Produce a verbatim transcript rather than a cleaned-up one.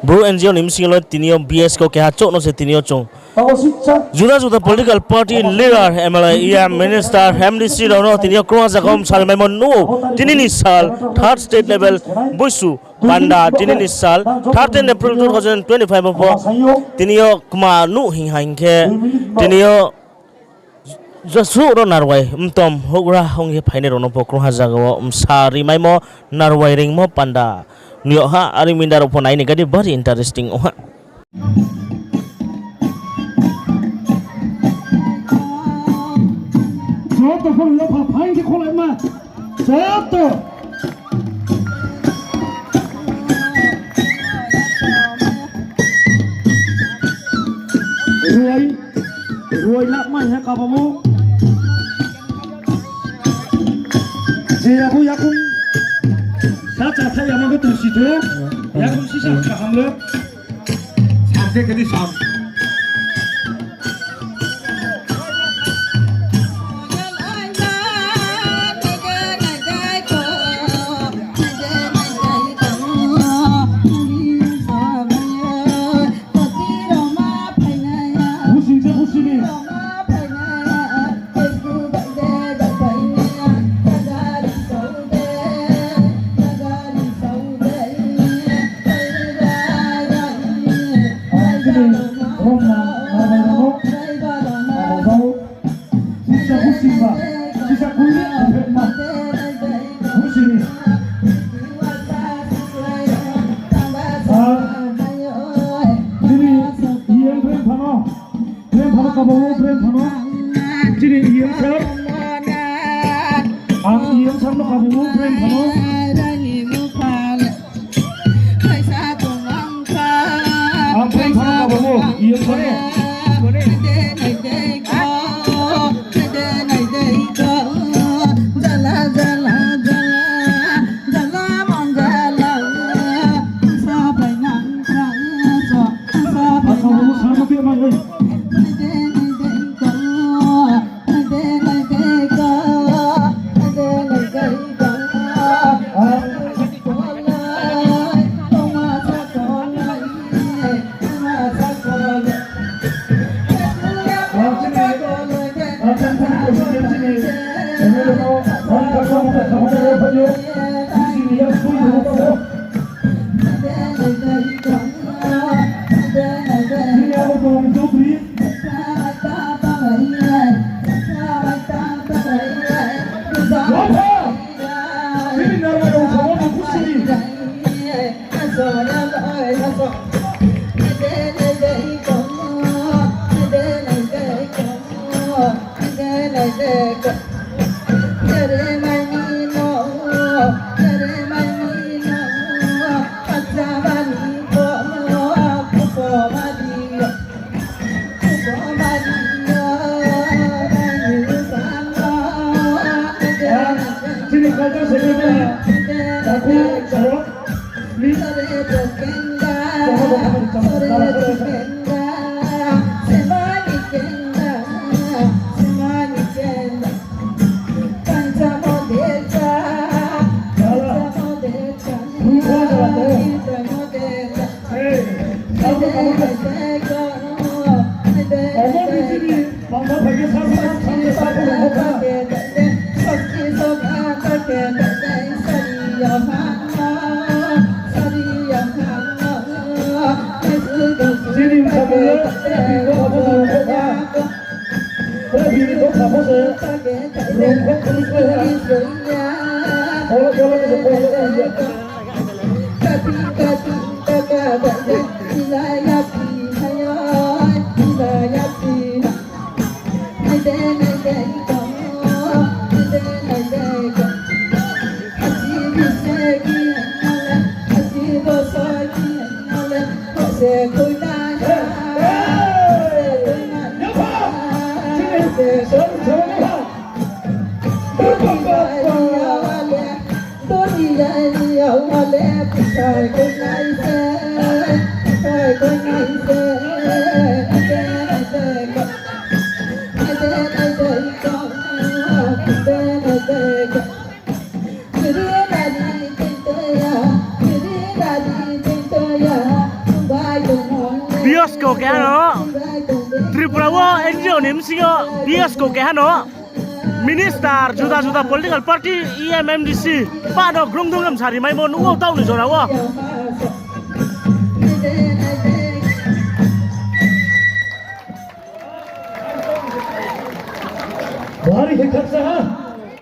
Bru N G O ni bsing yo le tini yo B S ko keha chouh no se tini yo chung juda juda political party leader, M L A, E M, minister, M D C rao no tini yo krungha zaga wo msal maimo nuh ou. Tini ni sal third state level Boisu panda, tini ni sal thirteen April two thousand twenty-five wo pho tini yo kma nuh hing ha hing khe, tini yo jesuh rao narwai mtom houhgra ong ye phainai rao no pho krungha zaga wo msa rimaimo, narwai reingmo panda nuh yag ha. Are minda rao pho nai ni gadi bari interesting ong ha. Joto pho no pha phaing khe kholai ma. Joto. Ruai, ruai lak mai ha kaba mo. Je abo yakung sa cha thai yama khe tongsi tho. Yakung sisa kaham le. Sam khe khe di sam. Busing se busing ni. Sisa kusi ba, sisa kusi ba, kusi ni. Ah, chini E M Prem Phano, Prem Phano kabo, Prem Phano. Chini E M sir. Ang E M sir no kabo, Prem Phano. Ang Prem Phano kabo, E M sir no. Chini culture secretary, Taku Charo, please. S ko keha no, Tripura wo N G O ni bsing yo B S ko keha no, minister, juda juda political party, E M, M D C, pa no grung dung lam sarimaimo nuh ou taoh ni jora wo. Bari khe khakchang ha.